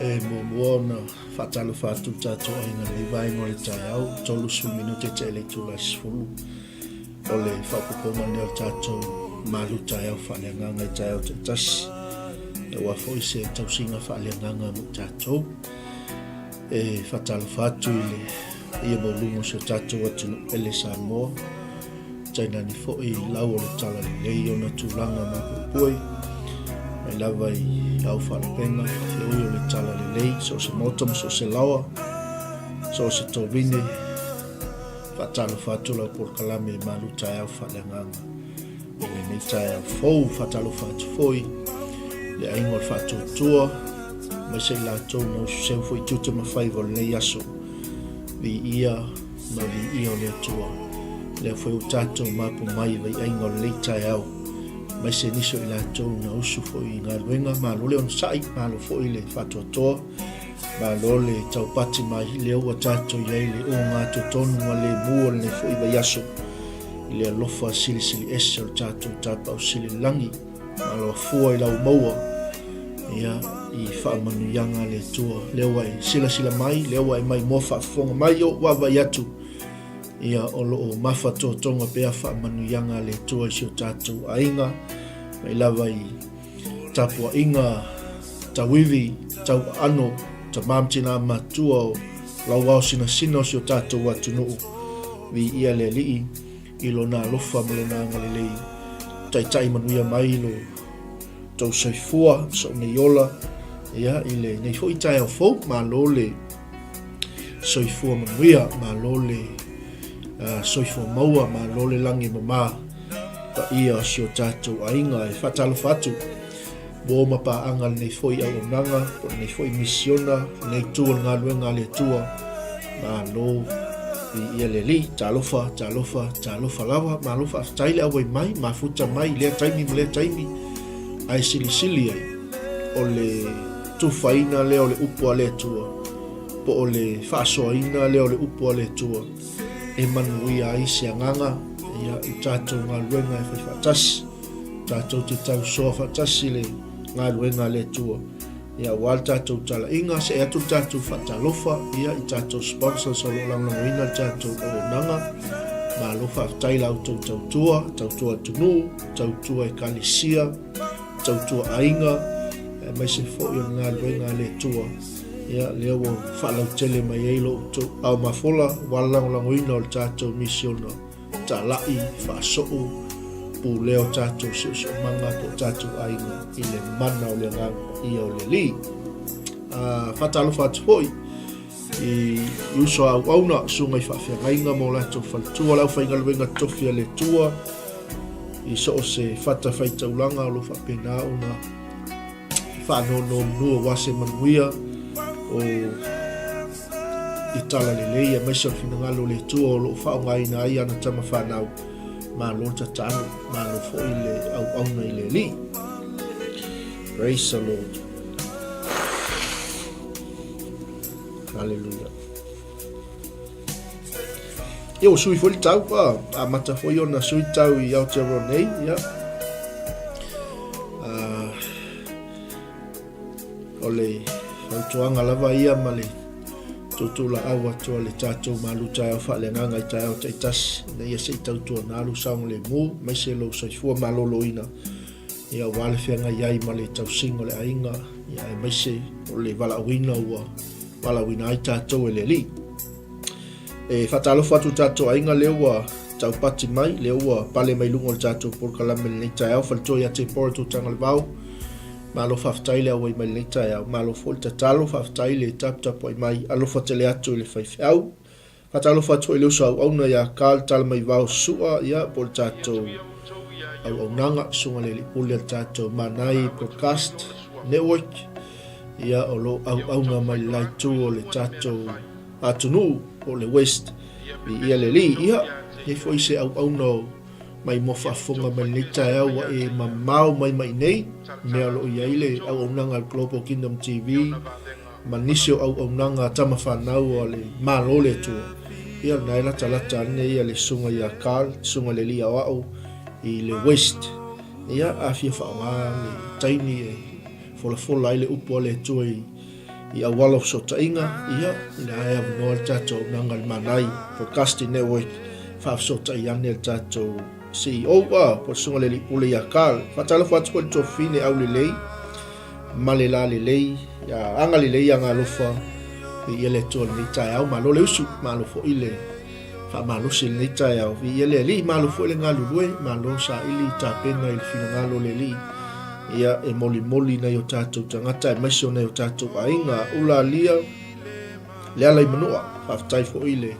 E muamua ona faatalofa atu le tatou aiga i lenei vaega o le taeao, 30 minute tea i le itula e 10 o le faaopoopoga lenei o le tatou malu taeao faaleagaga i taeao taitasi, aua foi se tausiga faaleagaga mo tatou. E faatalofa atu i le paia maualuga o si o tatou atunuu pele Samoa, tainane foi i lau o le Talalelei i ona tulaga mapuepue, mai lava i ao faalupega, feoi o le Talalelei, so o se maota ma so o se laoa, so o se tovine, faatalofa atu lau polokalame i malu taeao faaleagaga i lenei taeao fou, faatalofa atu foi le aiga o le faatuatua, aemaise i latou na ususeu foi tiute ma faiva o lenei aso. Viia ma viia o le Atua. Lea foi ua tatou mapu mai i vaiaiga o lenei taeao, aemaise nisi o i latou na usu foi i galuega, malo le onosai, malo foi le faatoatoa, malo le taupati mai, lea ua tatou i ai le ogatotonu ma le mu o lenei foi vaiaso i le alofa silisili ese o le tatou Tapaau Sili i le Lagi. Malo afua i lau maua ia i faamanuiaga a le Atua. Lea ua e silasila mai, lea ua e maimoa faafofoga mai ou vaavaai atu ia o lo o mafatotoga pea faamanuiaga a le Atua i si o tatou aiga, mai lava i tapuaiga tauivi, tauaano, tama ma tina matua o lau ao sinasina o si o tatou atunuu. Viia le Alii i Lona alofa ma Lona agalelei, taitai manuia mai lo tou soifua, sou nei ola, ia, i lenei foi taeao fou, malo le soifua manuia, malo le soifua maua, malo le lagi e mama, paia o si o tatou aiga. E faatalofa atu Uo ma paaga lenei foi auaunaga, po o lenei foi misiona, lenei itu o le galuega a le Atua. Malo viia le Alii, talofa, talofa, talofa lava, malo faafetai le auai mai, mafuta mai i lea taimi ma lea taimi, ae silisili ai o le tufaina lea o le upu a le Atua, po o le faasoaina lea o le upu a le Atua e manuia ai se agaga ia i tatou galuega e fai faatasi. Tatou te tausoa faatasi le galuega a le Atua. Ia, aua le tatou talaiga, see atu le tatou faatalofa, ia, i tatou sponsors o lo o lagolagoina le tatou auaunaga. Malo faafetai la outou tautua, tautua atunuu, tautua ekalesia, tautua aiga, aemaise foi o le galuega a le Atua. Ia, lea ua faalautele mai ai lo outou ao mafola, aua le lagolagoina o le tatou misiona. Talai, faasoo, pulea o tatou siosiomaga po o tatou aiga i le mana o le Agaga Paia o le Alii. Faatalofa atu foi i uso a auauna, susuga i faafeagaiga ma o latou faletua, le aufaigaluega totofi a le Atua i so o se fatafaitaulaga o lo o faapena ona faanonomanu aua se manuia o i Talalelei aemaise o le finagalo o le Atua o lo o faaaogaina ai ana tama fanau. Malo le tatalo, malo foi le auauna i le Alii. Praise the Lord. Hallelujah. Ia ua sui foi le tau, a, amata foi ona sui tau i Aotearoa nei, ia. O le fautuaga lava ia ma le tuutuulaau atu a le tatou malu taeao faaleagaga i taeao taitasi, ina ia se i tautuana lou saogalemu, aemaise lou soifua maloloina, ia aua le feagai ai ma le tausiga o le aiga, ia aemaise o le valaauina ua valaauina ai tatou e le Alii. E faatalofa atu i tatou aiga lea ua taupati mai, lea ua pale mai luga o le tatou polokalame i lenei taeao, faletua ia Tepora Tutagalevao. Malo faafetai le auai mai lenei taeao, malo foi le tatalo, faafetai le taputapuai mai, alofa tele atu i le faifeau. Faatalofa atu foi i le uso auauna ia Carl Talamaivao Sua, ia, po o le tatou auaunaga, Susuga i le Alii Pule a le tatou Manai Broadcast Network, ia, o lo o auauna mai le la itu o le tatou atunuu, po o le West, viia le Alii. Ia, e i ai foi se auauna o maimoa faafofoga mai lenei taeao ua e mamao mai ma i nei, mea o lo o i ai le auaunaga a le Global Kingdom TV, ma nisi o auaunaga a tama fanau a le Malo o le Atua. Ia, o lena e latalata ane ia le susuga ia Carl, le susuga i le alii aoao i le West. Ia, a fia faaaoga le taimi e folafola ai le upu a le Atua i I auala o fesootaiga, ia, o lea e avanoa le tatou auaunaga i le Manai Broadcasting Network, faafesootai ane le tatou CEO, a, po o le Susuga i le Alii Pule ia Carl. Faatalofa atu foi i le tuafafine aulelei ma le lalelei, ia agalelei agalofa viia le Atua i lenei taeao. Malo le usu, malo foi le faamalosi i lenei taeao. Viia le Alii, malo foi le galulue, malo saili tapena i le finagalo o le Alii. Ia e molimoli nai o tatou tagata aemaise o nai o tatou aiga. Ulalia le ala i Manua, faafetai foi le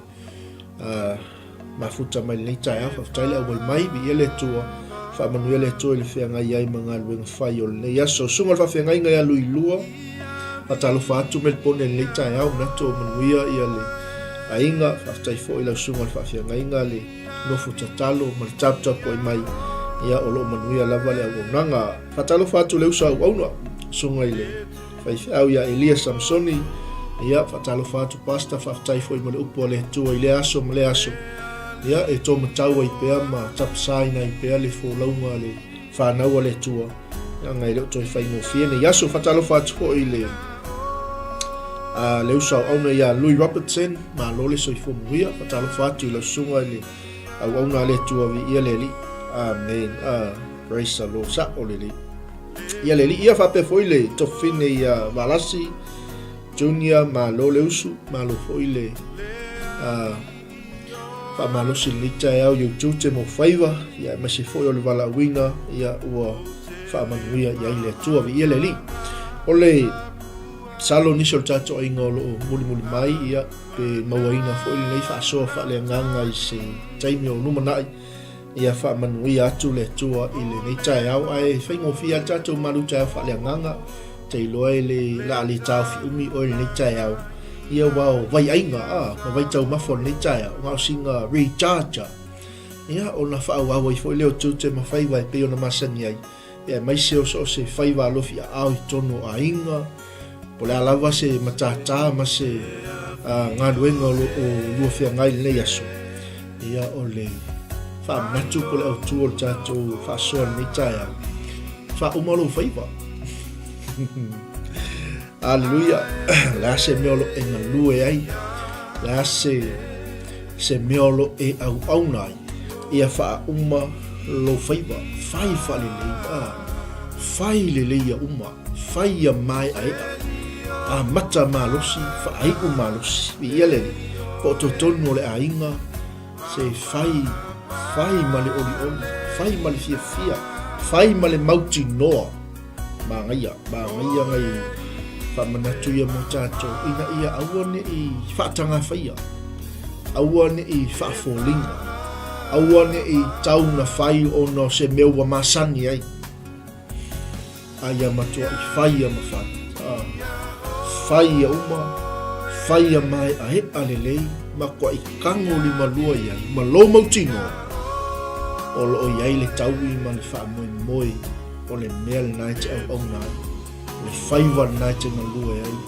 mafuta mai lenei taeao, faafetai le auai mai, viia le Atua, faamanuia le Atua i le feagai ai ma galuega fai o lenei aso. Susuga i le faafeagaiga ia Luilua, faatalofa atu Melipone i lenei taeao, manatu o manuia ia le aiga, faafetai foi i lau susuga i le faafeagaiga le nofo tatalo ma le taputapuai mai, ia o lo o manuia lava le auaunaga. Faatalofa atu i le uso auauna, susuga i le faifeau ia Elia Samsoni, ia faatalofa atu Pastor, faafetai foi mo le upu a le Atua i lea aso ma lea aso. Ia e tōmatau ai pea ma tapasaina ai pea le folauga a le fanau a le Atua, leaga e le o toe faigofie nei aso. Faatalofa atu foi i le a le uso auauna ia Louis Robertson, malo le soifua manuia. Faatalofa atu i lau susuga i le auauna a le Atua, viia le Alii. Amen. Ah, praise the Lord. Sa'o lelei. Ia le Alii. Ia faapea foi le tofine ia Valasi Junior, malo le usu, malo foi le faamalosi i lenei taeao i ou tiute ma ou faiva, ia aemaise foi o le valaauina, ia ua faamanuia i ai le Atua. Viia le Alii. O le masalo nisi o le tatou aiga o lo o mulimuli mai, ia pe mauaina foi lenei faasoa faaleagaga i se taimi o lumanai, ia faamanuia atu le Atua i lenei taeao. Ae faigofie lava le tatou malu taeao faaleagaga, te iloa e le la le taofi umi oe i lenei taeao, ia aua o vaiaiga a, ma vaitaumafa o lenei taeao, na o sina recharge a, ia ona faaauau ai foi lea o tiute ma faiva e pei ona masani ai, ia aemaise o so o se faiva alofi aao i totonu o aiga, po o le a lava se matata ma se galuega o lo o lua feagai i lenei aso, ia o le faamanatu po o le autu o le tatou faasoa i lenei taeao, faauma lou faiva. Aleluia! O le a se mea o lo o e galue ai? O le a se, se mea o lo o e auauna ai? Ia faauma lou faiva. Fai faalelei. Ah, fai lelei ia uma. Fai ia maeaea. Amata malosi, faaiu malosi. Viia le Alii. Po o totonu o le aiga, se fai, fai ma le olioli, fai ma le fiafia, fai ma le mautinoa. Manaia, manaia nai faamanatu ia mo tatou ina ia aua ne i faatagafaia, aua ne i faafoliga, aua ne i tau na fai ona o se mea ua masani ai, a ia matuai fai ia ma fai. A, fai ia uma, fai ia maeaea lelei, matuai kago limalua i ai, ma lou mautinoa, o lo o i ai le taui ma le faamoemoe O le mea lena e te auauna ai, o le faiva lena e te galue ai,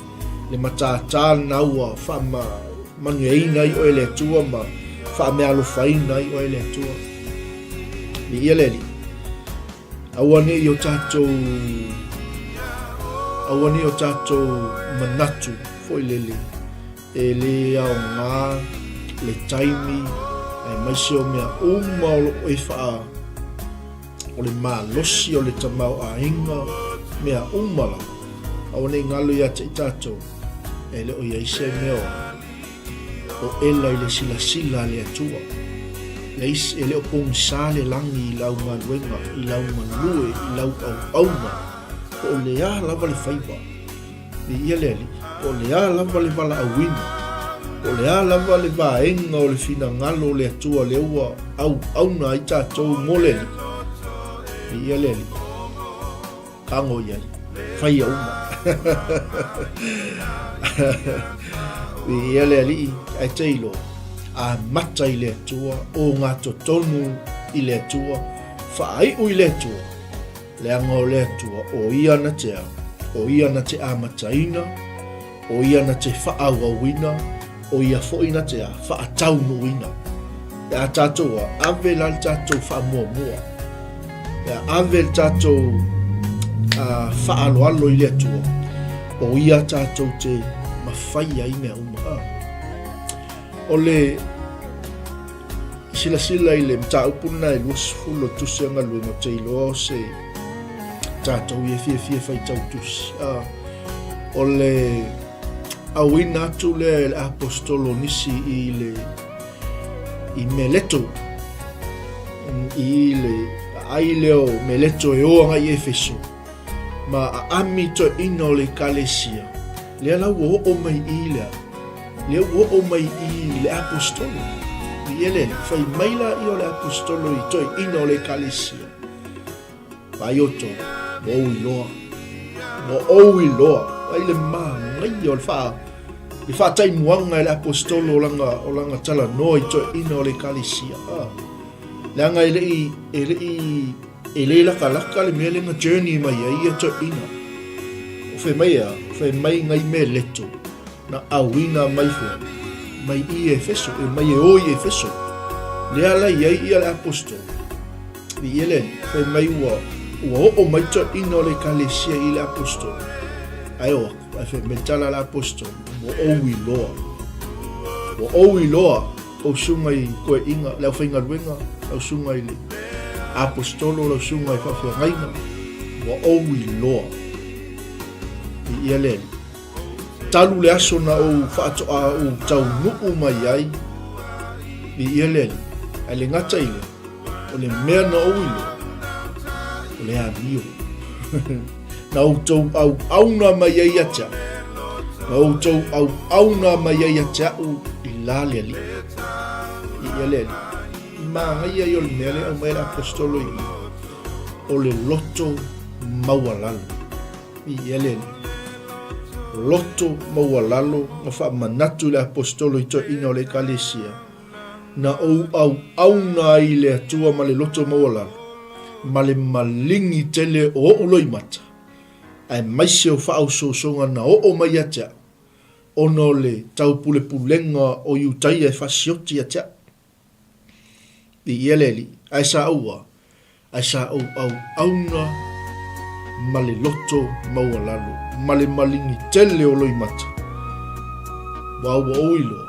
le matātā lena ua faamanuiaina ai oe e le Atua ma faameaalofaina ai oe e le Atua. Viia le Alii. Aua ne i o tatou aua ne i o tatou manatu foi lele e le aoga le taimi aemaise o mea uma o lo o e faa O le malosi o le tamaoaiga, mea uma lava. Aua ne i galo ia te i tatou, e le o i ai se mea o ela i le silasila a le Atua. E le o pogisa le lagi i lau galuega, i lau galue, i lau auauna, po o le a lava le faiva. Viia le Alii, po o le a lava le valaauina, po o le a lava le vaega o le finagalo o le Atua lea ua auauna ai tatou mo le Alii. Viia le Alii. Kago i ai. Faia uma. Viia le Alii, ae te iloa, amata i le Atua, o gatotonu i le Atua, faaiu i le Atua, Leaga o le Atua, o Ia na te ao, o Ia na te amataina, o Ia na te faaauauina, o Ia foi na te a, faataunuuina. Pe a tatou a, ave la le tatou faamuamua, pe a ave le tatou faaloalo i le Atua, O ia tatou te mafai ai mea uma. A. O le silasila i le mataupu lena e 20 o Tusi o Galuega, ou te iloa o se tatou ia fiafia faitau tusi. A. O le auina atu lea e le aposetolo o nisi i le i Meleto, i le aai lea o Meleto e o agai i Efeso, ma aami toeaiina o le ekalesia, lea la ua oo mai i lea, lea ua oo mai i le aposetolo. I ele, fai mai la ia o le aposetolo i toeaiina o le ekalesia, Vaai outou, ua ou iloa, ua ou iloa, ai le manaia o le faa, le faataimuaga e le aposetolo o lana, o lana talanoa i toeaiina o le ekalesia. Ah, leaga e le i, e le i, e le lakalaka le mea lea na journey mai ai ia toeaiina. O fai mai ea, o fai mai ngai Meleto, na auina mai fea, mai i Efeso, e mai e o i Efeso. Lea la i ai ia le aposetolo. I ele, fai mai ua, ua oo mai toeaiina o le ekalesia i le aposetolo. Ae o aku, ae fai mai tala le aposetolo, ua ou iloa. Ua ou iloa kou susuga i koeaiga, le aufaigaluega, lau susuga i le aposetolo, lau susuga i faafeagaiga, ua ou iloa. I ia le talu le aso na ou faatoa ou taunuu mai ai, i ia le alii, ae le gata i lea, O le mea na ou iloa, o le amio. na outou auauna mai ai ia te au. Na outou auauna mai ai ia te au i la le alii. I ia le alii. Manaia ia o le mea lea aumai le apostolo i i. O le loto maualalo. I ia le alii. Loto maualalo na faamanatu i le apostolo i toeaiina o le ekalesia. Na ou auauna ai i le Atua ma le loto maualalo, ma le maligi tele o ou loimata, aemaise o faaosoosoga na oo mai ia te au, ona o le taupulepulega o Iutaia e fasioti ia te au. Viia le Alii, ae sa ou a? Ae sa ou auauna ma le loto maualalo, ma le maligi tele o loimata, aua ua ou iloa,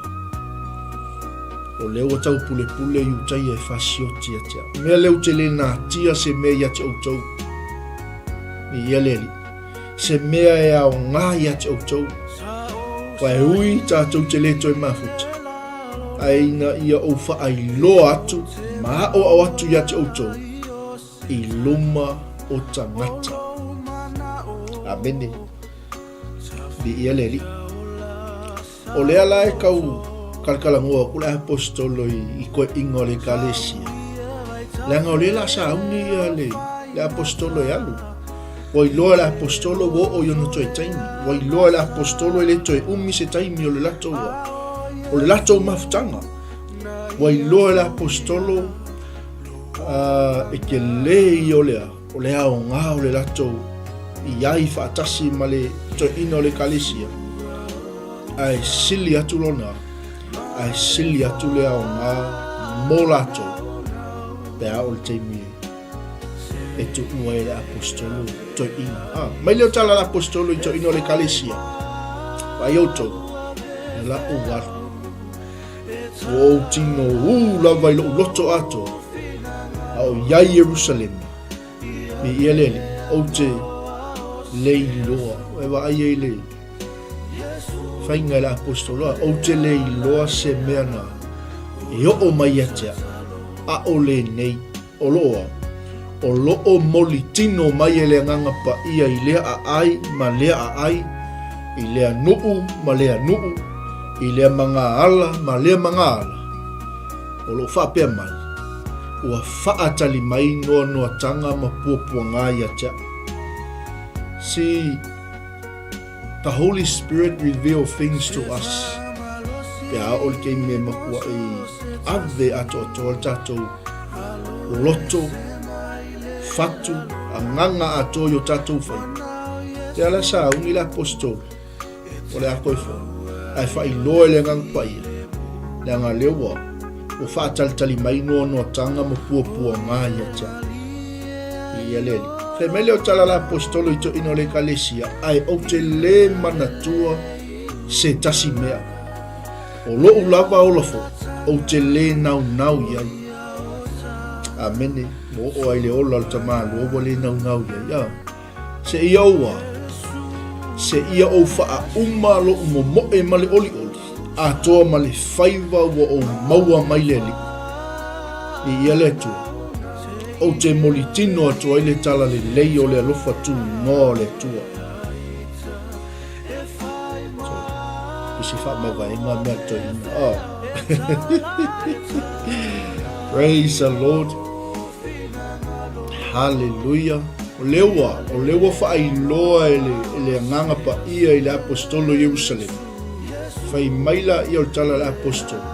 o lea ua taupulepule Iutaia e fasioti ia te au. Mea lea ou te le natia se mea ia te outou, viia le Alii, se mea e aoga ia te outou, aua e ui tatou te le toe mafuta, ae ina ia ou faailoa atu ma aʻoaʻo atu ia te outou i luma o tagata. Amene. Viia le Alii. O lea la e kau kalakalanoa aku le aposetolo i, i koeʻiga o le ekalesia. Leaga o lea la sauni ia le, le aposetolo e alu. Ua iloa e le aposetolo ua oo i ona toe taimi. Ua iloa e le aposetolo e le toe umi se taimi o le latou o le latou mafutaga. Ua iloa e le aposetolo uh, e tele ia o le o le aoga o le latou i ai faatasi ma le toeaina o le ekalesia. Ae sili atu lona, ae sili atu le aoga mo latou pe a oo le taimi e tuua e le aposetolo toeaina. Ah, mai lea o tala le aposetolo i toeaina o le ekalesia. Vaai outou, na la ou alu. Ua ou tino ū lava i lou loto atoa, a o iai Ierusalema, me ia le Alii, ou te le iloa. E vaai ai le faiga e le aposetolo, ou te le iloa se mea na e oo mai ia te au, ʻaʻole nei. O lo o O lo o moli tino mai e le Agaga Paia i lea aai ma lea aai, i lea nuu ma lea nuu, i lea magaala ma lea magaala. O lo o faapea mai, ua faatali mai noanoatanga ma puapuaga ia te au. See, The Holy Spirit reveal things to us. Pe a oo le taimi e makuaʻi ave atoatoa le tatou loto, fatu, agaga atoa i o tatou faiva. Te ala sauni le aposetolo o le a koe foi, ae faailoa e le Agaga Paia, leaga lea ua ua faatalitali mai noanoatanga ma puapuaga ia te au. I ia le Alii. Fai mai lea o tala a le Aposetolo i toeaiina o le Ekalesia, Ae ou te lē manatua se tasi mea. O loʻu lava ola foi, ou te lē naunau i ai. Amene. Ua oo ai le ola o le tamālua ua lē naunau i ai. A. Seia ou a? Seia ou faauma loʻu momoe ma le ʻoliʻoli, atoa ma le faiva ua ou maua mai le Alii. Viia le Atua. Ou te molitino atu ai le tala lelei o le alofa tunoa o le Atua. So, i se faamavaega mea toeaina. Oh. Praise the Lord. Haleluia. O lea ua, o lea ua faailoa e le, e le Agaga Paia i le Aposetolo i Ierusalema. Fai mai laia o le tala a le Aposetolo,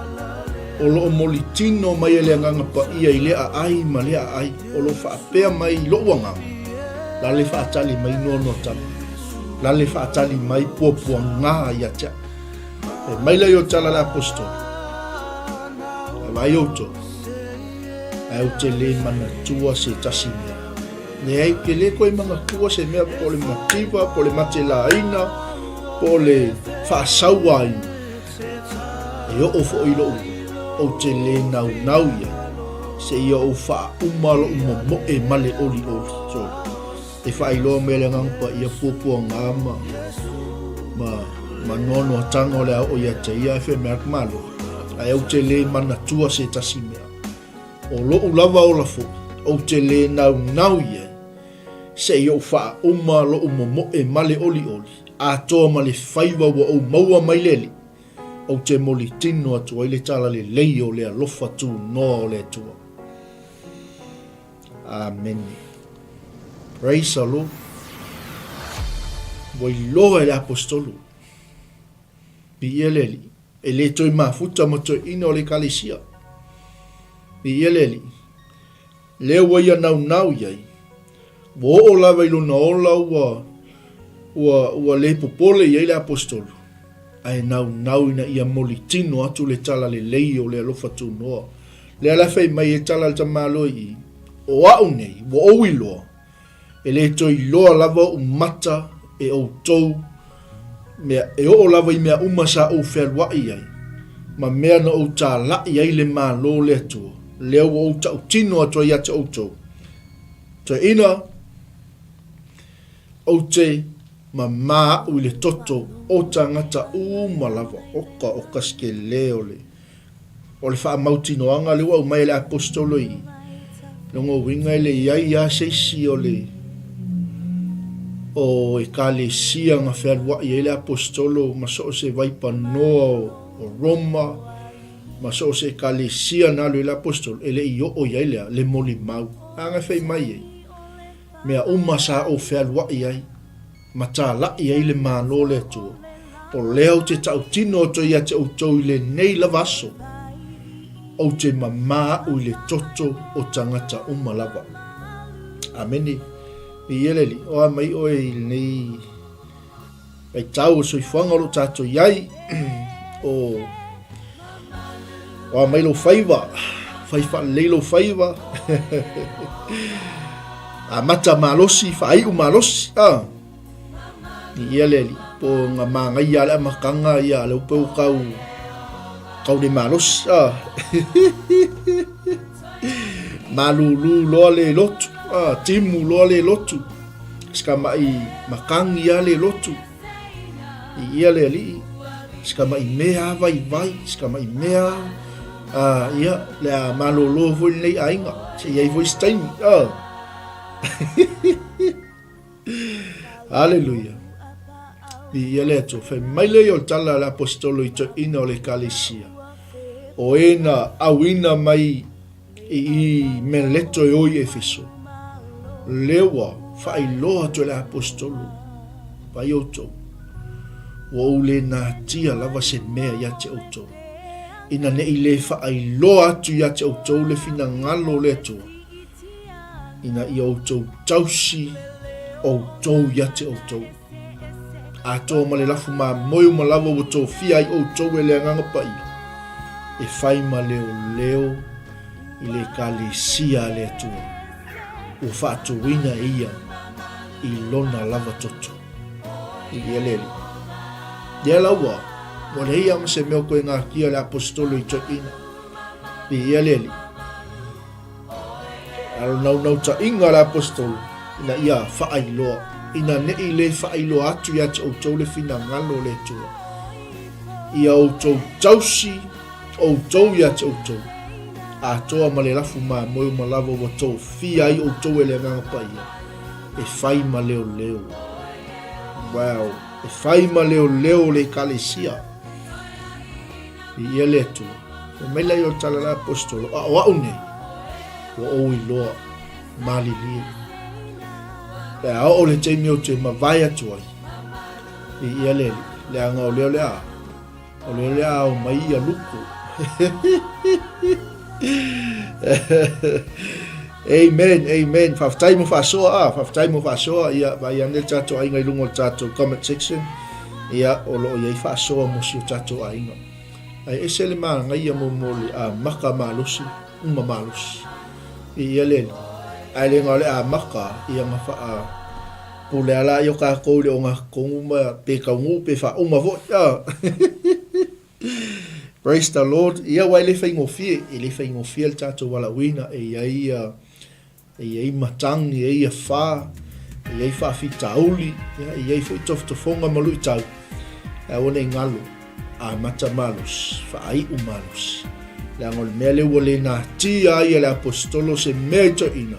o lo o molitino mai e le Agaga Paia i lea aai ma lea aai, o lo o faapea mai i loʻu agaga, la le faatali mai noanoatala, la le faatali mai puapuagā ia te au. Fai mai laia o le tala a le Aposetolo, A vaai outou, ae ou te lē manatua se tasi mea. Leai, ou te lē toe manatua se mea po o le mativa, po o le matelaina, po o le faasauaina. E oo foi i loʻu, ou te lē naunau i ai, seia ou faauma loʻu momoe ma le ʻoliʻoli. So, e faailoa mai e le Agaga Paia puapuaga ma, ma, ma noanoatanga o le a oo ia te ia, ae fai mai atu Malo, ae ou te lē manatua se tasi mea. O loʻu lava ola foi, ou te lē naunau i ai, seia ou faauma loʻu momoe ma le ʻoliʻoli, atoa ma le faiva ua ou maua mai le Alii, ou te molitino atu ai le talalelei o le alofa tunoa o le Atua. Amene. Praise the Lord. Ua iloa e le Aposetolo, Viia le Alii, e le toe mafuta ma toeaina o le Ekalesia. Viia le Alii, lea ua ia naunau i ai, ua oo lava i lona ola ua, ua, ua le popole i ai le Aposetolo, ae naunau ina ia molitino atu le talalelei o le alofa tunoa. Lea la fai mai e tala le tamaloa i i, O a'u nei, ua ou iloa, e le toe iloa lava oʻu mata e ʻoutou mea, e oo lava i mea uma sa ou fealuaʻi ai, ma mea na ou tālaʻi ai le Malo o le Atua, lea ua ou tautino atu ai ia te ʻoutou. Toeaina, ou te mamā aʻu i le toto o tagata uma lava, oka, oka se kele o le. O le faamautinoaga lea ua aumai e le Aposetolo i lona uiga e leai lava se isi o le o Ekalesia na fealuai ai le Aposetolo ma so o se vaipanoa o Roma ma so o se Ekalesia na alu ai le Aposetolo e le i oo i ai le a? Le molimau. Leaga e fai mai ai, mea uma sa ou fealuai ai, ma tālaʻi ai le Malo o le Atua, o lea ou te tautino atu ai ia te ʻoutou i lenei lava aso, ou te mamā aʻu i le toto o tagata uma lava. Amene. Viia le Alii, o a mai ʻoe i lenei vaitau o le soifuaga o lo o tātou i ai, o o a mai lou faiva, fai faalelei lou faiva, amata malosi, faaiu malosi, a. Viia le Alii, po na manaia le amataga ia le upe ua tau, tau le malosi, a. Malūlū loa le lotu, a, timu loa le lotu, sikamai matagi lava le lotu. Viia le Alii, sikamai mea lava vaivai, sikamai mea lava, ia, le a malōlō foi lenei aiga, se i ai foi se taimi, a. Aleluia. Viia le Atua. Fai mai lea o le tala a le Aposetolo i toeaina o le Ekalesia, o e na auina mai i i Meleto e o i Efeso, lea ua faailoa atu e le Aposetolo, Vai outou, ua ou le natia lava se mea ia te outou, ina ne i le faailoa atu ia te outou le finagalo o le Atua, ina ia outou tausi outou ia te outou. Atoa ma le lafu mamoe uma lava ua tofia ai outou e le Agaga Paia, e fai ma leoleo i le Ekalesia a le Atua, ua faatuina e Ia. i lona lava toto. I ia le Alii. Ia la ua, ua leai lava ma se mea o koe gatia le Aposetolo i toeaiina. I ia le Alii. A o le naunautaiga a le Aposetolo, ina ia faailoa, ina ne i le faailoa atu ia te outou le finagalo o le Atua. Ia outou tausi outou ia te outou, atoa ma le lafu mamoe uma lava ua tofia ai outou e le Agaga Paia, e fai ma leoleo. Wow! E fai ma leoleo le Ekalesia. Viia le Atua. Fai mai lea o le tala a le Aposetolo, a o au nei, ua ou iloa, malilie. Pe a oo le taimi ou te mavae atu ai, viia le Alii, leaga o lea o le a, o lea o le a ao mai ia luko. Amen, amen. Faafetai mo faasoa, ah, faafetai mo faasoa. Ia, vaai ane le tatou aiga i luga o le tatou comment section. Ia, o lo o i ai faasoa mo si o tatou aiga. Ae ese le manaia mo mo le amata malosi, uma malosi. Viia le Alii. Ae le na o le amata, ia na faa pule lava laia o tatou i le ogatotonu ma pe taunuu pe faauma foi. Ah. Praise the Lord. Ia, aua e le faigofie, e le faigofie le tatou valaauina, e i ai ia, e i ai matagi, e i ai ia fa, e i ai faafitauli, ia, e i ai foi tofotofoga ma luitau. Ae aua ne i galo, amata malosi, faaiu malosi. Leaga o le mea lea ua le natia ai e le Aposetolo se mea i toeaiina,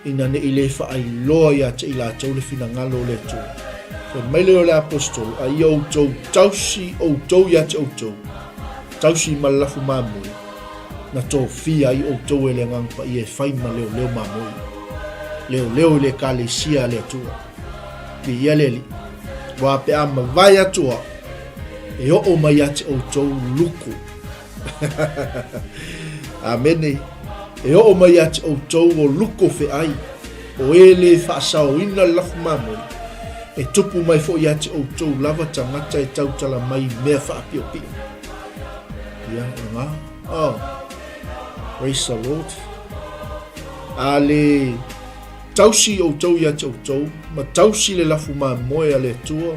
ina ne i le faailoa ia te i latou le finagalo o le Atua. Fai mai lea o le Aposetolo, A ia outou tausi outou ia te outou, tausi ma le lafu mamoe, na tofia ai outou e le Agaga Paia e fai ma leoleo mamoe, leoleo i le Ekalesia a le Atua. Viia le Alii, aua pe a mavae atu au, e oo mai ia te outou luku. Amene. E oo mai ia te outou o luko feai, o e le faasaoina le lafu mamoe, e tupu mai foi ia te outou lava tagata e tautala mai i mea faapiopio. Ia, o lena. Oh. Praise the Lord. A le tausi outou ia te outou, ma tausi le lafu mamoe a le Atua,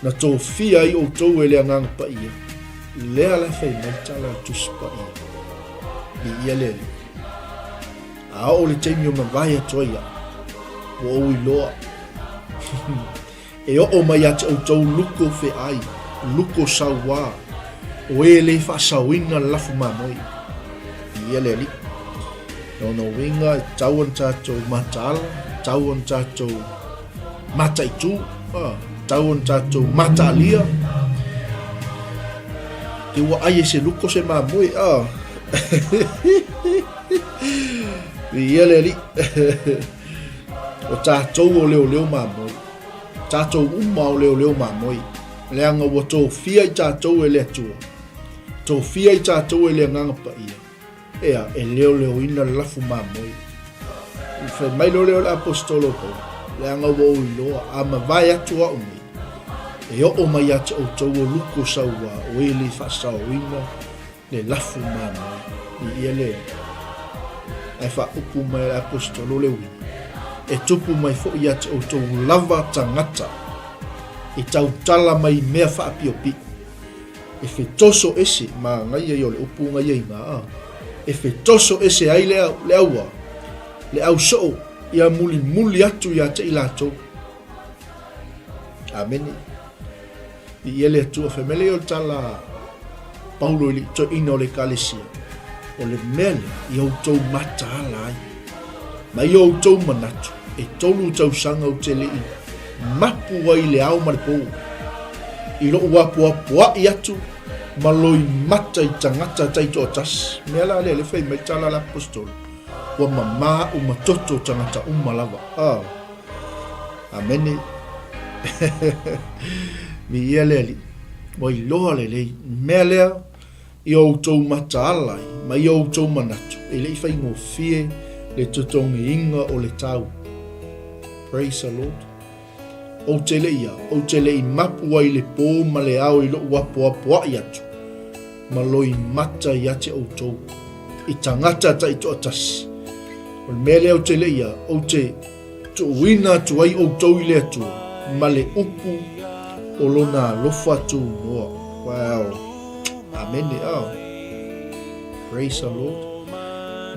Na tofia ai outou e le Agaga Paia, lea la e fai mai le tala a le Tusi Paia. Viia le Alii. A oo le taimi o mavae atu ai au, ua ou iloa. e oo mai ia te outou luko feai, luko sauā, o e le faasaoina le lafu mamoe. Viia le Alii. Lona uiga e tatau ona tatou mataala, tatau ona tatou mataitu, tatau ona tatou mataalia. Te ua ai e se luko se mamoe. Ah. Viia le Alii. O tatou o leoleo mamoe. Tatou uma o leoleo mamoe. Leaga ua tofia i tatou e le Atua. Tofia i tatou e le Agaga Paia. Ea, e leoleoina le lafu mamoe. I fai mai loa lea o le Aposetolo o Paulo, Leaga ua ou iloa, a mavae atu au nei, e oo mai ia te outou o luku o sauā, o e le faasaoina le lafu mamoe. Viia le Alii. Ae faaupu mai e le Aposetolo le uiga, E tupu mai foi ia te outou lava tagata e tautala mai i mea faapiopio. E fetoso ese, manaia ia o le upu na ia ina, a. E fetoso ese ai le, le aua, le au soo, ia mulimuli atu ia te i latou. Amene. Viia le Atua, fai mai lea o le tala a Paulo i le toeaina o le Ekalesia, o le mea lea ia outou mataala ai, ma ia outou manatu, e tolu tausaga ou te le i mapu ai i le ao ma le po, i lou apoapoai atu ma loimata i tagata taitoatasi. Mea la lea, le fai mai le tala a le Aposetolo, ua mamā aʻu ma toto tagata uma lava. Ah. Amene. Viia le Alii. Ua iloa lelei. Mea lea, i o outou mataala ai, ma i o outou manatu, e le i faigofie le totogiina o le tau. Praise the Lord. Ou te le i a, ou te le i mapu ai i le pō ma le ao i lou apoapoai atu, ma loimata ia te outou, i tagata taitoatasi. O le mea lea ou te le i a, ou te. Tuuina atu ai outou i le Atua ma le upu o Lona alofa tunoa. Wow. Amene. Oh. Praise the Lord.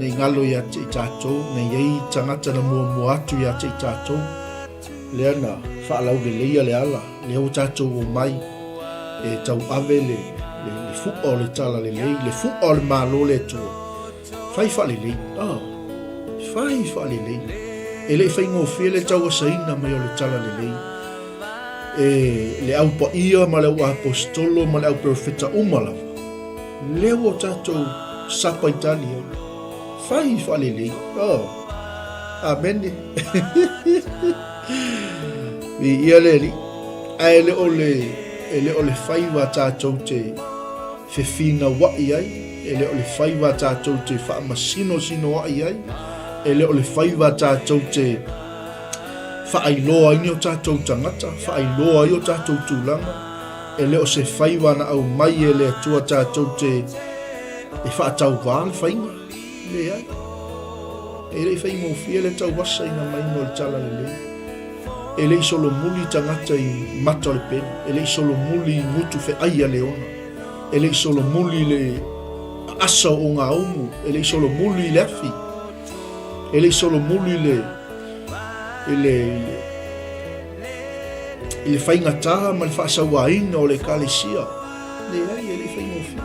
Nei galo ia te i tātou, nei ei tagata na muamua atu ia te i tātou. Lea na faalauleleia le ala, lea ua tātou o mai e tauave le, le, le fu'a o le tala lelei, le fu'a o le malo le Atua. Fai faalelei. Oh. Fai faalelei. E le i faigofie le tauasaina mai o le tala lelei. E le au paia ma le au aposetolo ma le au perofeta uma lava. Lea ua tatou sapaitali ai. Fai faalelei. Oh. Amene. Viia le Alii. Ae le o le, e le o le faiva tatou te fefinauai ai, e le o le faiva tatou te faamasinosinoai ai, e le o le faiva tatou te faailoa ai ni o tatou tagata, faailoa ai o tatou tulaga, e le o se faiva na aumai e le Atua tatou te e faatauvā le faiga. Leai. E le i faigofie le tauasaina maiga o le talalelei. E le i solomuli tagata i mata o le pelu, e le i solomuli i gutu feai a leona, e le i solomuli i le aasa o ogaumu, e le i solomuli i le afi, e le i solomuli i le, i le, i le, i le faigatā ma le faasauaina o le ekalesia. Leai, e le i faigofie.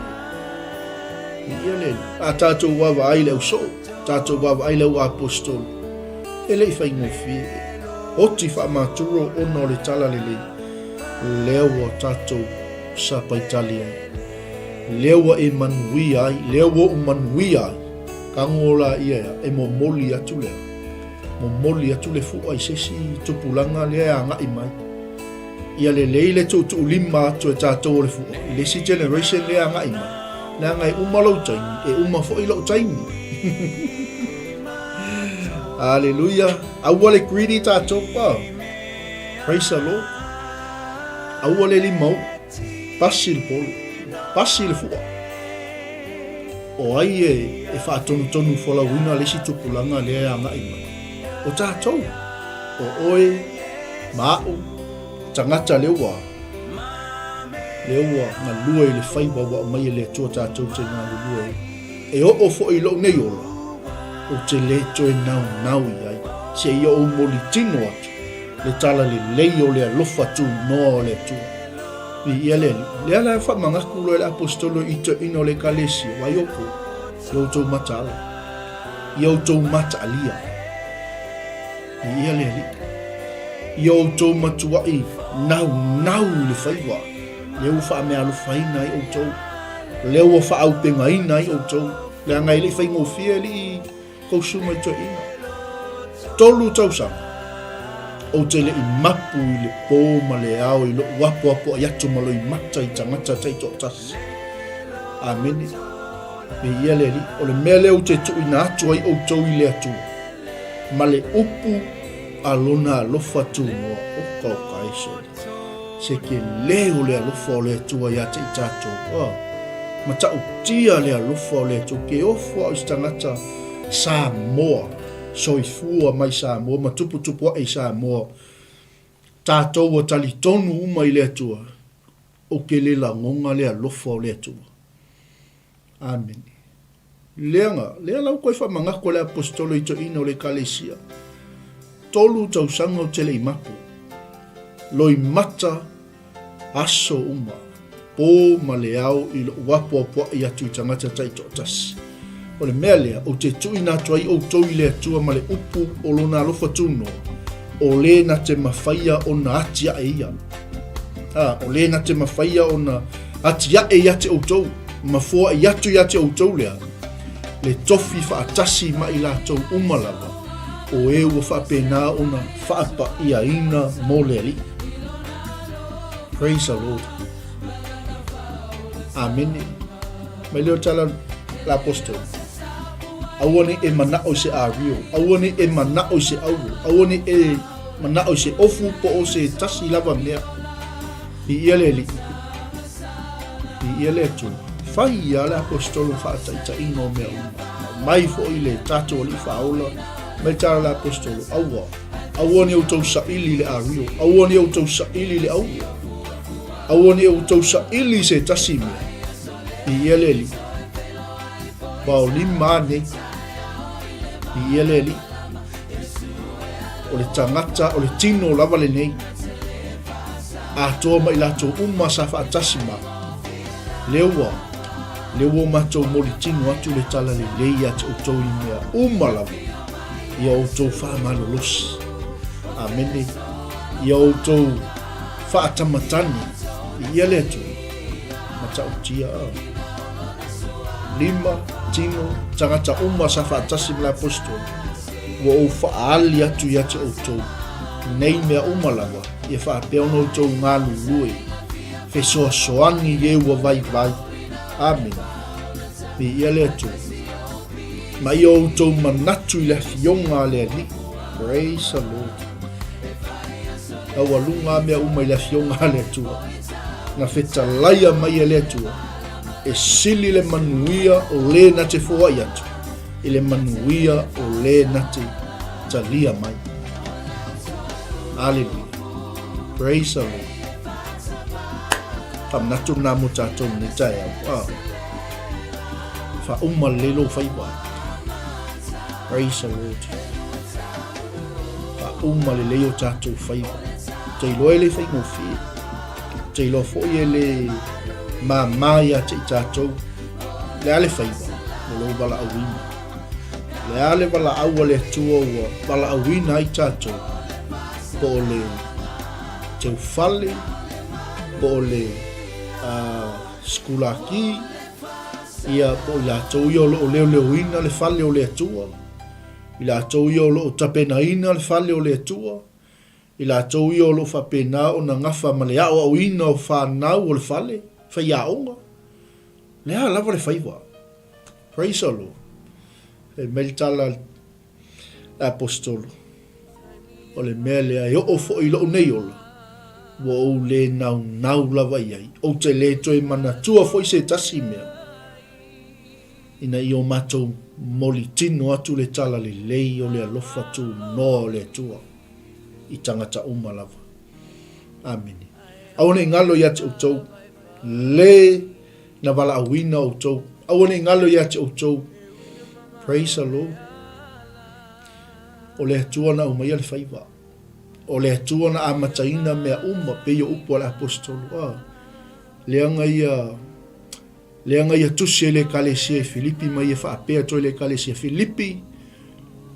Ia le, a tātou vaavaai i le ausoo, tātou vaavaai i le au aposetolo, e le i faigofie. Oti faamaturo ona o le talalelei, lea ua tatou sapaitali ai. Lea ua e manuia ai, lea ua ou manuia ai. Tago la ia e momoli atu lea. Momoli atu le fua i se isi tupulaga lea e agai mai. Ia lelei le tuutuulima atu e tatou o le fua i le isi generation lea e agai mai. Leaga e uma lou taimi, e uma foi lou taimi. Hallelujah. Aua le greedy tatou. Oh. Praise the Lord. Aua le limau. Pasi le polo. Pasi le fua. O ai e, e faatonutonu folauina le isi tupulaga lea e agai mai? O tatou. O oe, ma a'u, tagata lea ua, lea ua galue i le faiva ua aumai e le Atua tatou te galulue ai. E oo foi i lou nei ola, ou te le toe naunau i ai, seia ou molitino atu le talalelei o le alofa tunoa o le Atua. Viia le Alii. Lea la e faamanatu loa e le Aposetolo i toeaiina o le Ekalesia, Vaai outou, i outou mataala, i outou mataalia. Viia le Alii. I outou matuai naunau i le faiva, lea ua faameaalofaina ai outou, lea ua faaaupegaina ai outou, leaga e le i faigofie alii kou susuga i toeaiina. 3 tausaga ou te le i mapu i le pō ma le ao i lou apoapoai atu ma loimata i tagata taitoatasi. Amene. Viia le Alii. O le mea lea ou te tuuina atu ai outou i le Atua, ma le upu a Lona alofa tunoa. Oka oka e sole. Se tele o le alofa o le Atua ia te i tatou. Oh. Matautia le alofa o le Atua. Ke ofo au i se tagata Samoa, soifua mai Samoa ma tuputupu ae i Samoa. Tatou ua talitonu uma i le Atua. Ou te le lagona le alofa o le Atua. Amene. Leaga, lea la ua toe faamanatu e le Aposetolo i toeaiina o le Ekalesia, 3 tausaga ou te le i mapu, loimata aso uma, pō ma le ao i lou apoapoai atu i tagata taitoatasi. O le mea lea, ou te tuuina atu ai outou i le Atua ma le upu o Lona alofa tunoa, o le na te mafaia ona atiae ia. Ā, o le na te mafaia ona atiae ia te outou, ma foai atu ia te outou lea, le tofi faatasi ma i latou uma lava, o e ua faapena ona faapa'iaina mo le Alii. Praise the Lord. Amene. Mai lea o tala le apostolo. Aua ne i e mana'o i se ario, aua ne i e mana'o i se auro, aua ne i e mana'o i se ofu po o se tasi lava mea. Viia le Alii. Viia le Atua. Fai ia le apostolo faataitaiga o mea uma. Mai foi le tatou Alii Faaola, mai tala le apostolo, aua. Aua ne i outou saili i le ario, aua ne i outou saili i le auro, aua ne i outou saili i se tasi mea. Viia le Alii. Vaolima a nei. Viia le Alii. O le tagata, o le tino lava lenei. Atoa ma i latou uma sa faatasi ma lea ua lea ua matou molitino atu le tala lelei ia te outou i mea uma lava ia outou faamalolosi. Amene. Ia outou faatamatane i ia le Atua. Matautia. Lima, tino, tagata uma sa faatasi ma le aposetolo, ua ou faaali atu ia te outou nei mea uma lava, ia faapea ona outou galulue fesoasoani i e ua vaivai. Amene. Viia le Atua. Ma ia outou manatu i le afioga a le Alii. Praise the Lord. Taualuga a mea uma i le afioga a le Atua. Na fetalaia mai e le Atua e sili le manuia o le na te foai atu i le manuia o le na te talia mai. Aleluia. Praise the Lord. Whamanatu nā mo tātou nei taeao. Ah. Whauma le lou faiva. Praise the Lord. Whauma le lei o tātou faiva. Te iloa e le whaingofie. Te iloa foi e le māmā ia te i tātou. Le a le faiva mo lou valaauina. Le a le valaau a le Atua ua valaauina ai tātou. Po o le teufale, po o le uh, sikulaki, ia po o i latou ia o lo o leoleoina le fale o le Atua, i latou ia o lo o tapenaina le fale o le Atua, i latou ia o lo o faapena ona gafa ma le aoaoina o fanau o le fale, faiaoga, le a lava le faiva. Praise the Lord. Fai mai le tala a le Aposetolo, o le mea lea e oo foi i lou nei ola, ua ou le naunau lava i ai, ou te le toe manatua foi se tasi mea, ina ia o matou molitino atu le tala lelei o le alofa tunoa o le Atua i tagata uma lava. Amene. Aua ne i galo ia te outou le na valaauina outou. Aua ne i galo ia te outou. Praise the Lord. O le Atua na aumaia le faiva. O le Atua na amataina mea uma, pei o upu a le aposetolo. Ah, leaga ia Leaga ia tusi e le Ekalesia i Filipi ma ia faapea atu ai le Ekalesia Filipi,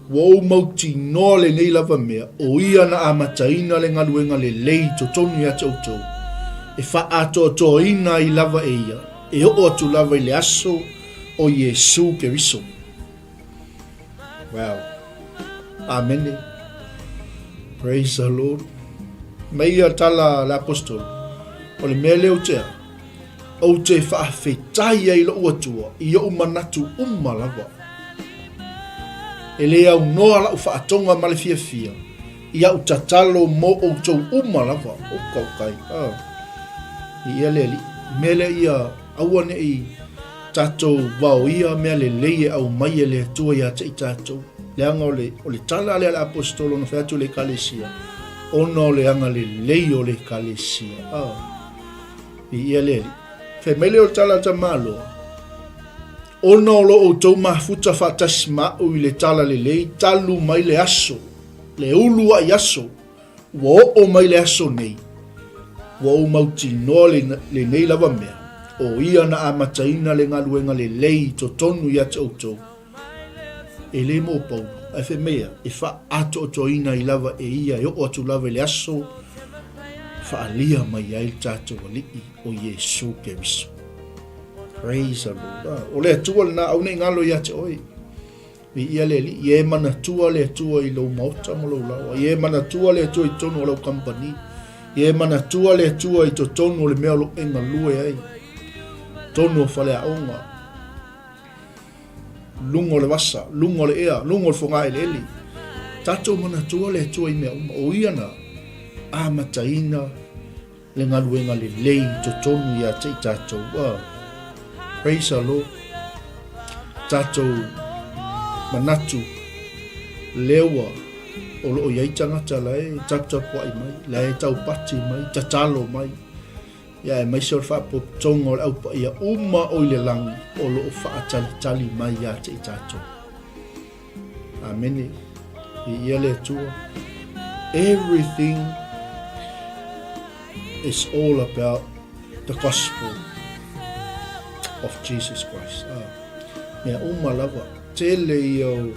Ua ou mautinoa lenei lava mea, o ia na amataina le galuega lelei i totonu ia te outou, e faaatoatoaina ai lava e ia, e oo atu lava i le aso o Iesu Keriso. Wow. Amene. Praise the Lord. Mai ia tala le apostolo, o le mea lea ou te a, Ou te faafetai ai lou Atua i ou manatu uma lava. E le aunoa lau faatoga ma le fiafia i au tatalo mo outou uma lava. O kaukai. Ah. I ia le alii. Mea lea ia aua ne i tatou vaoia mea lelei e aumai e le Atua ia te i tatou. Leaga o le, o le tala lea a le aposetolo na fai atu i le Ekalesia, ona o le agalelei o le Ekalesia. Ah. Viia le Alii. Fai mai lea o le tala a Tamaloa, Ona o lo outou mafuta faatasi ma a'u i le tala lelei talu mai le aso, le ulu a'i aso, ua oo mai le aso nei, ua ou mautinoa le, lenei lava mea, o ia na amataina le galuega lelei i totonu ia te outou, E le mo Paulo, ae fai mai ia, e faaatoatoaina ai lava e ia e oo atu lava i le aso e faaalia mai ai le tatou Alii o Iesu Keriso. Praise the Lord. Ah, o le Atua lena, aua ne i galo ia te oe. Viia le Alii, ia e manatua le Atua i lou maota ma lou laoa. Ia e manatua le Atua i totonu o lau kamupani. Ia e manatua le Atua i totonu o le mea o lo o e galue ai. Totonu o faleaoga. Luga o le vasa, luga o le ea, luga o le fogaeleele. Tatou manatua le Atua i mea uma, o ia na amataina le galuega lelei i totonu ia te i tatou. Oh, praise the Lord. Tatou manatu lea ua O lo o i ai tagata la e taputapuai mai, la e taupati mai, tatalo mai, ia aemaise o le faapotopotoga o le Au Paia uma o i le lagi o lo o faatalitali mai ia te i tatou. Amene. Viia le Atua. Everything is all about the gospel of Jesus Christ. Ah, mea uma lava. Tele ia o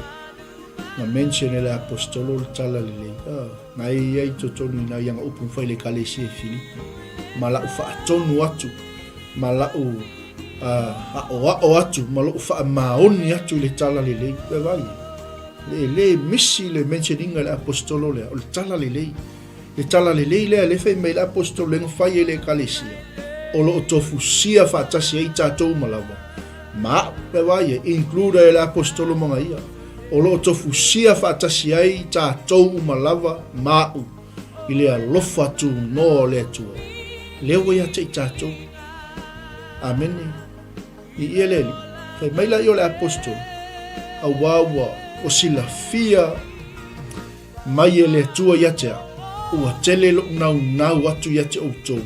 na mention e le apostolo le tala lelei. Ah, na e ia i totonu i na ianga upu mfai le ekalesia i Filipi. Ma lau faatonu atu, ma lau aʻoaʻo atu ma loʻu faamaoni atu i le tala lelei. Ua vaai e, e le misi le mention ina i le aposetolo lea, o le tala lelei. Le tala lelei lea le fai mai le aposetolo le na fai e le ekalesia, o lo o tofusia faatasi ai tatou uma lava. Ma aʻu, ua vaai e, include e le aposetolo ma ia, o lo o tofusia faatasi ai tatou uma lava ma aʻu i le alofa tunoa o le Atua. Lea ua ia te i tatou. Amene. I ia le Alii. Fai mai la ia o le aposetolo, auā ua ua silafia mai e le Atua ia te au, ua tele loʻu naunau atu ia te outou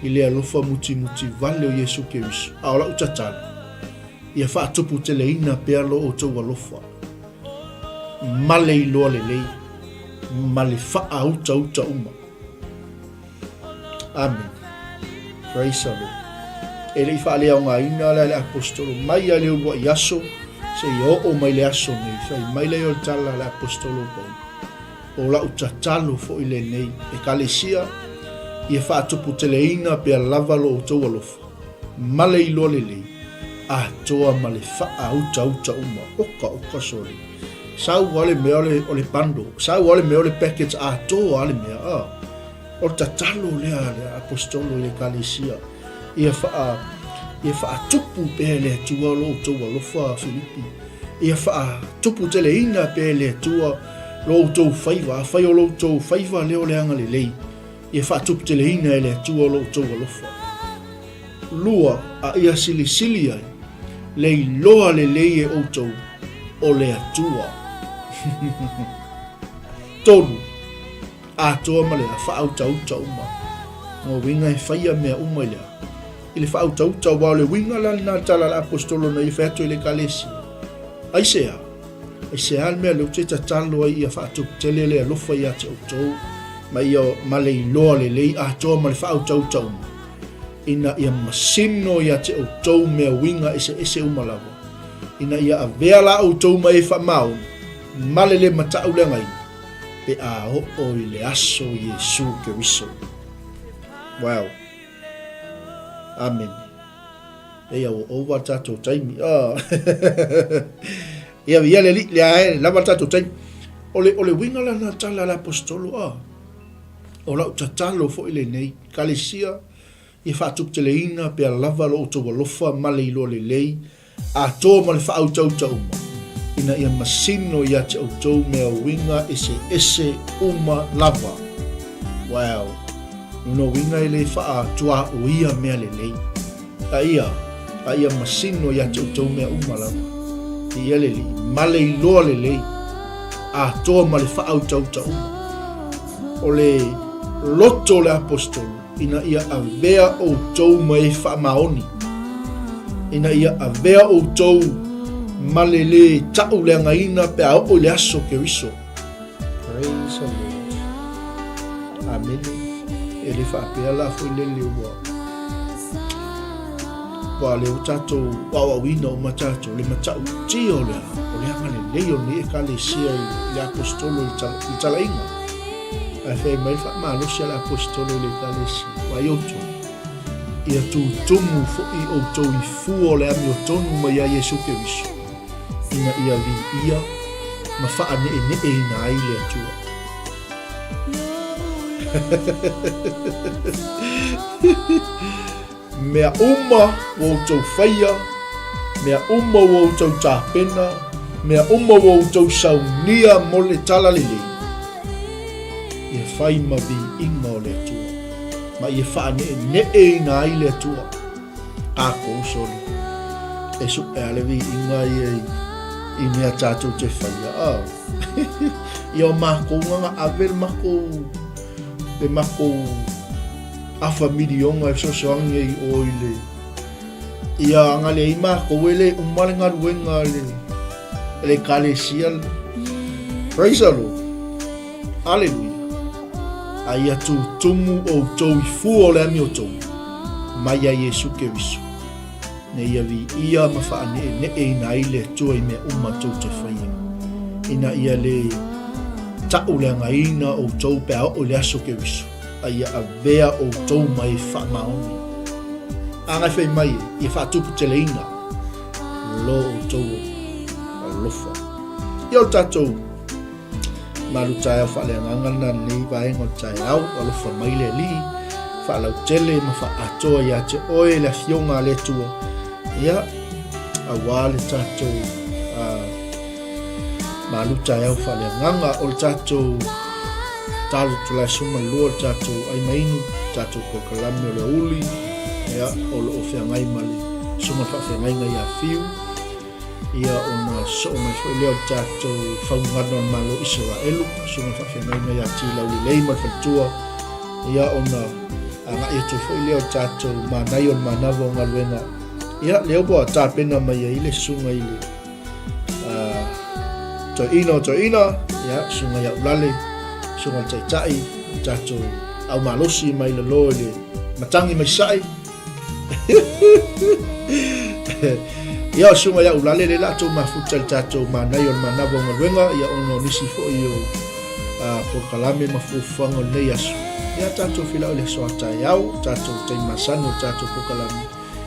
i le alofa mutimuti vale o Iesu Keriso, a o laʻu tatalo, ia faatuputeleina pea lo outou alofa ma le iloa lelei ma le faautauta uma. Amene. Praise the Lord. E le i faaleaogaina la le aposetolo mai a le uluai aso seia oo mai le aso nei, fai mai lea o le tala a le aposetolo o Paulo. O lau tatalo foi lenei, Ekalesia, ia faatuputeleina pea lava lo outou alofa, ma le iloa lelei, atoa ma le faautauta uma. Oka, oka, sole. Sau lava le mea o le bundle, sau lava le mea o le package atoa lava le mea. Ah. O le tatalo lea a le aposetolo i le Ekalesia, ia whaa, ia faatupu pea e le Atua lo outou alofa, Filipi. Ia faatupu teleina pea e le Atua lo outou faiva, afai o lo outou faiva lea o le agalelei, ia faatupu teleina e le Atua lo outou alofa. Lua, a ia silisili ai, le iloa lelei e outou o le Atua. Tolu, atoa ma le faautauta uma. Ngā uiga e whaia mea uma i le a. I le faautauta aua o le uiga la lena le tala a le aposetolo na ia fai atu i le ekalesia. Aisea? Aisea le mea lea ou te tatalo ai ia faatuputele le alofa ia te outou ma ia ma le iloa lelei atoa ma le faautauta uma, ina ia masino ia te outou mea uiga eseese uma lava, ina ia avea la outou ma e faamaoni ma le le mataʻu leagaina, pe a oo i le aso o Iesu Keriso. Wow. Amene. Eia ua ova le tatou taimi. Oh. Ia, ia le alii, lea e lava le tatou taimi. O le, o le uiga la na tala a le aposetolo, ah, o lau tatalo foi lenei, Ekalesia, ia faatuputeleina pea lava lo outou alofa ma le iloa lelei, atoa ma le faautauta uma, ina ia masino ia te outou mea uiga eseese uma lava. Wow! Lona uiga e le faatuaoia mea lelei. A ia, a ia masino ia te outou mea uma lava. I ia le alii, ma le iloa lelei, atoa ma le faautauta uma. O le loto o le aposetolo, ina ia avea outou ma e faamaoni, ina ia avea outou ma le lē taʻu leagaina pe a oo i le aso Keriso. Praise the Lord. Amene. E le faapea la foi lele ua ua le o tatou aoaoina uma tatou le matautia o le o le agalelei o lenei ekalesia i le aposetolo i le talaiga. Ae fai mai le faamalosi a le aposetolo i le ekalesia, Vaai outou, ia tutumu foi outou i fua o le amiotonu mai ia Iesu Keriso, ina ia viia ma faaneeneeina ai le Atua. Mea uma ua outou faia, mea uma ua outou tapena, mea uma ua outou saunia mo le talalelei, ia fai ma viiga o le Atua, ma ia faaneeneeina ai le Atua. Kākou sole, e suʻe a le viiga ia i mea tātou te faia. Oh. Ia o makou na na ave le makou le makou afa miliona e fesoasoani ai i o i le ia ana leai makou e le uma le galuega a le le ekalesia le Praise the Lord. Aleluia. A ia tutumu outou i fua o le amiotonu mai ia Iesu Keriso. Ne ia viia ma faaneeneeina ai le Atua i mea uma tou te faia, ina ia le taʻuleagaina outou pe a oo i le aso Keriso, a ia avea outou ma e faamaoni. A na e fai mai e, ia faatuputeleina lo outou alofa. Ia o le tatou Malu taeao faaleagaga lena lenei vaega o le taeao, alofa mai le Alii, faalautele ma faaatoa ia te oe le afioga a le Atua, ia, auā le tatou malu taeao faaleagaga o le tatou talo 32 o le tatou ai mainu, tatou polokalame o le aoauli, ia, o lo o feagai ma le susuga faafeagaiga ia Fiu, Ia ona soo mai foi lea o le tatou faugano a le Malo o Isaraelu, susuga faafeagaiga ia Tilaulelei ma le faletua, ia ona agai atu foi lea o le tatou manaia o le manava o galuega. Ia lea ua tapena mai ai le susuga i le toeaina o toeaina, ia susuga ia Ulale, susuga i le taitai, o tatou au malosi mai lalo i le matagi mai sae. Ia o susuga ia Ulale le la tou mafuta i le tatou manaia o le manava o galuega ia ona o nisi foi o polokalame ma fuafuaga o lenei aso. Ia tatou feiloai i le aso a taeao, tatou taimi masani o le tatou polokalame.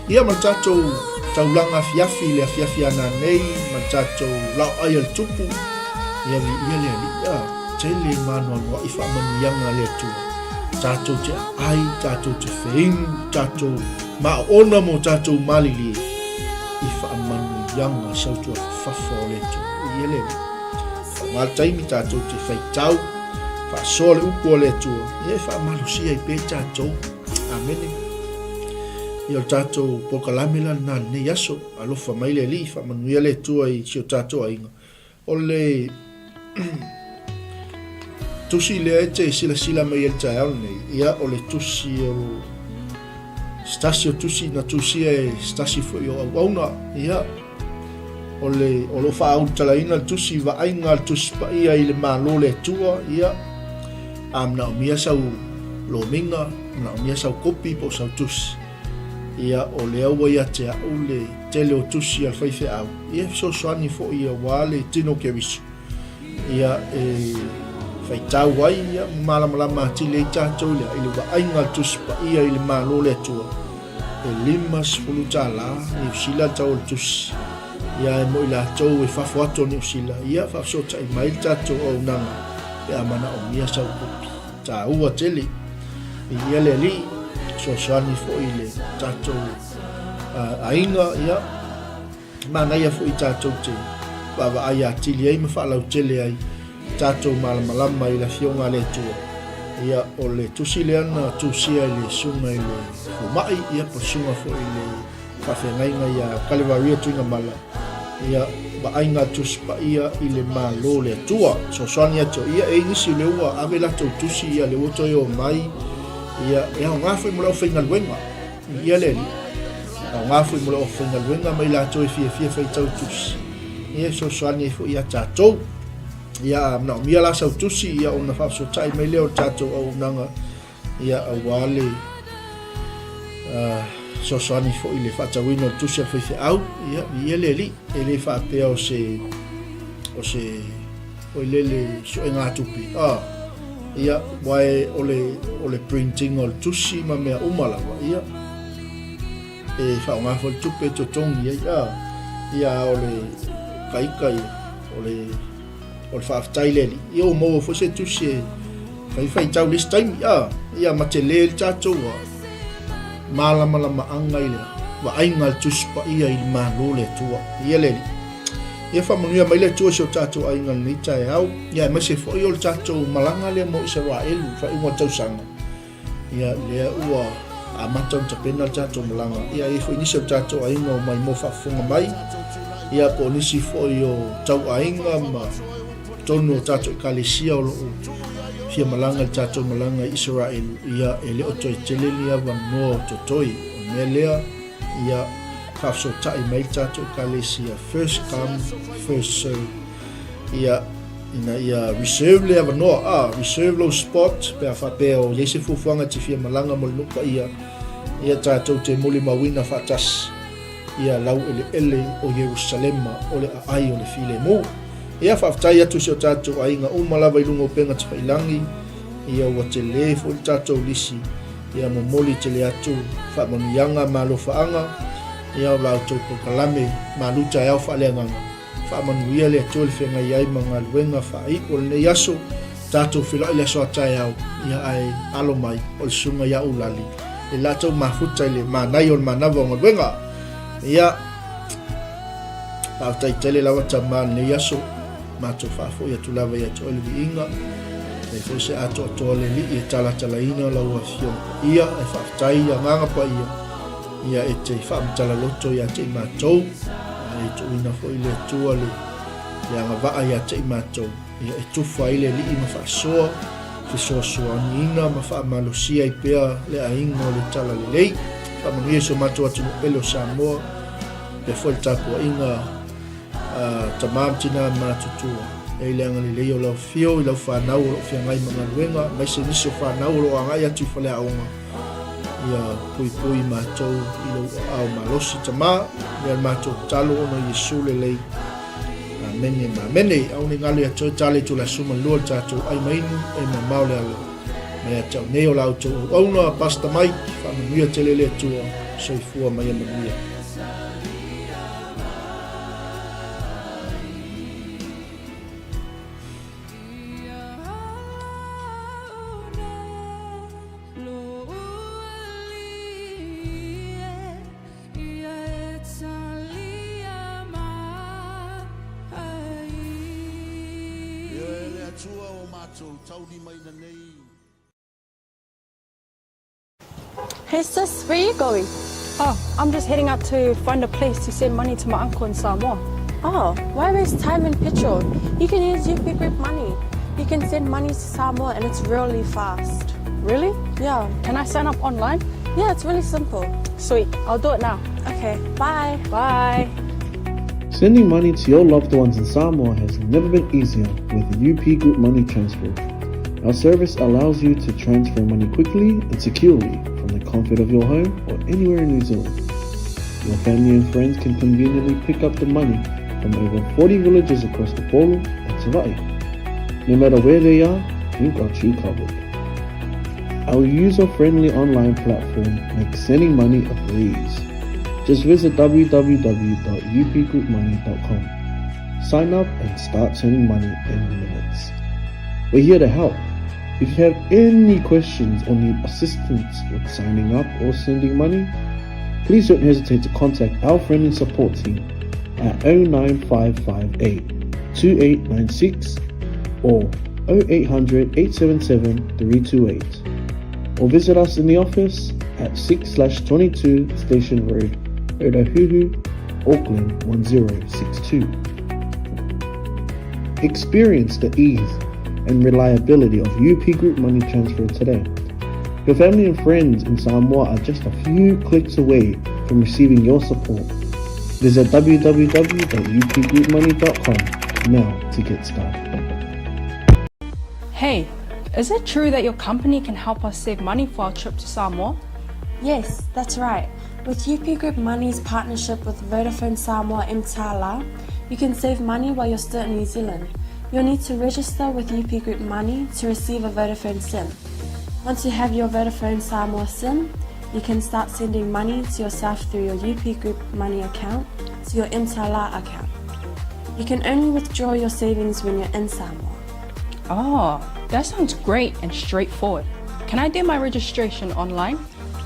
Ia ma le tatou taulaga afiafi i le afiafi a nanei ma le tatou laoai a le tupu. Ia viia le Alii a tele ma anoanoai faamanuiaga a le Atua. Tatou te aai, tatou te feinu, tatou maoona mo tatou malilie i faamanuiaga sautuafafafa o le Atua. Viia le Alii. Faaaoga le taimi tatou te faitau, faasoa le upu a le Atua, ia e faamalosia ai pea tatou. Amene. Ia o le tatou polokalame la lena i lenei aso. Alofa mai le Alii, faamanuia le Atua i si o tatou aiga. O le tusi lea e te silasila mai ai i le taeao lenei, ia o le tusi o se tasi o tusi na tusia e se tasi foi o auauna, ia o le o lo o faaulutalaina le tusi vaaiga a le Tusi Paia i le Malo o le Atua, ia a manaomia sau lomiga, manaomia sau kopi po o sau tusi. Ia, o lea ua ia te a'u le tele o tusi a le faifeau, ia e fesoasoani foi auā le tino o Keriso, ia e faitau ai, ia ma malamalama atili ai tatou i le, i le vaaiga a le Tusi Paia i le Malo o le Atua, e 50 tālā Niu Sila le tau o le tusi, ia e mo i latou e fafo atu o Niu Sila, ia faafesootai mai le tatou auaunaga pe a manaomia sau kopi. Taua tele. Viia le Alii, fesoasoani foi i le tatou aiga, ia, manaia foi tatou te vaavaai atili ai ma faalautele ai tatou malamalama i le Afioga a le Atua. Ia, o le tusi lea na tusia e le susuga i le fomai, ia, po o le susuga foi i le faafeagaiga ia Kalevaria Tuigamala, ia vaaiga Tusi Paia i le Malo o le Atua. Fesoasoani atu ia e i nisi o lea ua ave latou tusi ia lea ua toe omai ia e aoga foi mo le aufaigaluega. Ia le Alii. Aoga foi mo le aufaigaluega ma i latou e fiafia faitau tusi. Ia e fesoasoani ai foi ia tatou. Ia a manaomia la sau tusi ia ona faafesootai mai lea o le tatou auaunaga Ia, aua le fesoasoani foi i le faatauina o le tusi a le faifeau, ia, viia le Alii, e le faapea o se, o se, oi lele suegatupe, a, ia, aua o le, o le printing o le tusi ma mea uma lava, ia, e faaaoga foi le tupe e totogi ai, a, ia, a o le taita ia, o le, O le faafetai le Alii, ia ua maua foi se tusi e fai faitau le isi taimi, a, ia ma tele le tatou a malamalamaaga i le vaaiga a le Tusi Paia i le Malo o le Atua. Ia le Alii. Ia faamanuia mai le Atua i si o tatou aiga i lenei taeao, ia aemaise foi o le tatou malaga lea mo Isaraelu i faaiuga o le tausaga. Ia lea ua amata ona tapena le tatou malaga. Ia e i ai foi nisi o tatou aiga o maimoa faafofoga mai, ia po o nisi foi o tauaiga ma totonu o tatou Ekalesia o lo o fia malaga i le tatou malaga i Isaraelu, ia, e le o toe tele ni avanoa o totoe. O le mea lea, ia, faafesootai mai le tatou Ekalesia, first come, first serve. Ia, ina ia reserve le avanoa, a, reserve lou spot, pe a faapea o i ai se fuafuaga e te fia malaga mo le nuu paia, ia tatou te molimauina faatasi ia laueleele o Ierusalema o le aai o le filemu. Ia, faafetai atu i si o tatou aiga uma lava i luga o upega tafailangi, ia ua tele foi le tatou lisi, ia momoli tele atu faamanuiaga ma alofaaga, ia o la outou polokalame malu taeao faaleagaga. Faamanuia le Atua i le feagai ai ma galuega faaiu o lenei aso. Tatou feiloai i le aso a taeao, ia ae alo mai o le susuga ia Ulali e latou mafuta i le manaia o le manava o galuega. Ia, faafetai tele lava tama i lenei aso, matou faafoi atu lava ia te oe le viiga. Leai foi se atoatoa le alii e talatalaina lau afioga paia, ae faafetai i agaga paia, ia e te faamatala loto ia te i matou, ae tuuina foi le Atua le, le agavaa ia te i matou, ia e tufa ai le alii ma faasoa, fesoasoaniina ma faamalosia ai pea le aiga o le Talalelei. Faamanuia i so matou atunuu pele o Samoa, faapea foi le tapuaiga a tama ma tina matutua. E i le agalelei o lau afio i lau fanau o lo o feagai ma galuega, aemaise nisi o fanau o lo o agai atu i faleaoga, ia puipui matou i lou aao malosi tama, ia le matou tatalo ona o Iesu lelei. Amene ma amene. Aua ne i galo ia te oe tale i tula suma lua le tatou ai ma inu e mamao le alo. Mai ia te au nei o la outou auauna, Pastor Mike, faamanuia tele le Atua, soifua ma ia manuia. Hey sis, where you going? Oh, I'm just heading out to find a place to send money to my uncle in Samoa. Oh, why waste time and petrol? You can use UP Group Money. You can send money to Samoa and it's really fast. Really? Yeah. Can I sign up online? Yeah, it's really simple. Sweet, I'll do it now. Okay, bye. Bye. Sending money to your loved ones in Samoa has never been easier with UP Group Money Transfer. Our service allows you to transfer money quickly and securely from the comfort of your home or anywhere in New Zealand. Your family and friends can conveniently pick up the money from over 40 villages across the Upolu and Savai'i. No matter where they are, we've got you covered. Our user-friendly online platform makes sending money a breeze. Just visit www.upgroupmoney.com. Sign up and start sending money in minutes. We're here to help. If you have any questions or need assistance with signing up or sending money, please don't hesitate to contact our friendly support team at 09558 2896 or 0800 877 328 or visit us in the office at 6/22 Station Road, Otahuhu, Auckland 1062. Experience the ease and reliability of UP Group Money Transfer today. Your family and friends in Samoa are just a few clicks away from receiving your support. Visit www.upgroupmoney.com now to get started. Hey, is it true that your company can help us save money for our trip to Samoa? Yes, that's right. With UP Group Money's partnership with Vodafone Samoa Mtala, you can save money while you're still in New Zealand. You'll need to register with UP Group Money to receive a Vodafone SIM. Once you have your Vodafone Samoa SIM, you can start sending money to yourself through your UP Group Money account to your Mtala account. You can only withdraw your savings when you're in Samoa. Oh, that sounds great and straightforward. Can I do my registration online?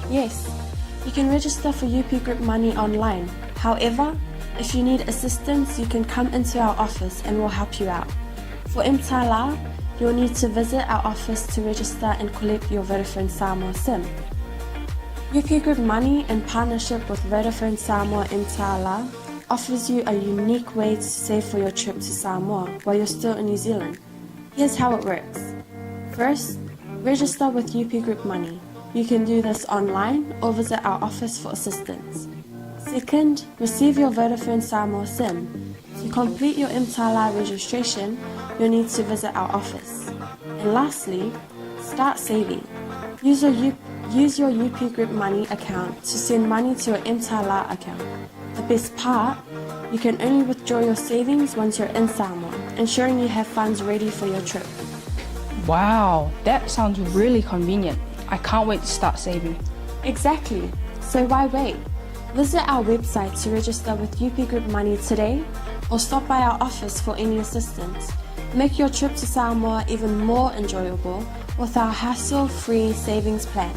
Yes, you can register for UP Group Money online. However, if you need assistance, you can come into our office and we'll help you out. For Mtala, you'll need to visit our office to register and collect your Vodafone Samoa SIM. UP Group Money, in partnership with Vodafone Samoa Mtala, offers you a unique way to save for your trip to Samoa while you're still in New Zealand. Here's how it works. First, register with UP Group Money. You can do this online or visit our office for assistance. Second, receive your Vodafone Samoa SIM. To complete your Mtala registration, you'll need to visit our office. And lastly, start saving. Use your, U- use your UP Group Money account to send money to your Mtala account. The best part, you can only withdraw your savings once you're in Samoa, ensuring you have funds ready for your trip. Wow, that sounds really convenient. I can't wait to start saving. Exactly. So why wait? Visit our website to register with UP Group Money today or stop by our office for any assistance. Make your trip to Samoa even more enjoyable with our hassle free savings plan.